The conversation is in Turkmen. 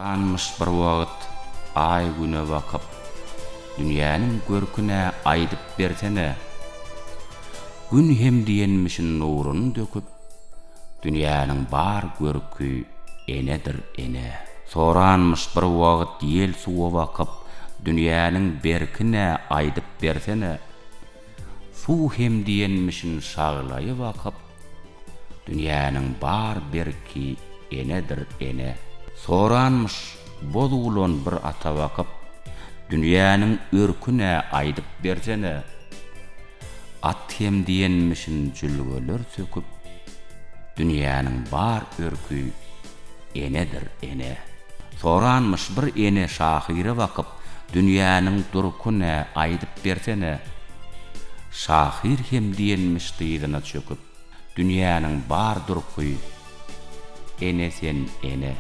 Soranmyş bir wagt Aý Güne bakyp, Dünýäniň görki nä aýdyp bersene? Gün hem diýenmişin nuruny döküp, Dünýäniň bar görki enedir ene. Soranmyş bir wagt ýel suwa bakyp, Dünýäniň berki nä aýdyp bersene? Suw hem diýenmişin şaglaýy bakyp, Dünýäniň bar berki enedir ene. Soranmyş boz gulan bir ata bakyp, Dünýäniň örki nä aýdyp bersene? At hem diýenmişin jülgeler söküp, Dünýäniň bar örki enedir ene. Soranmyş bir ene şahyra bakyp, Dünýäniň durky nä aýdyp bersene? Şahyr hem diýenmiş dyzyna çöküp, Dünýäniň bar durky ene sen ene.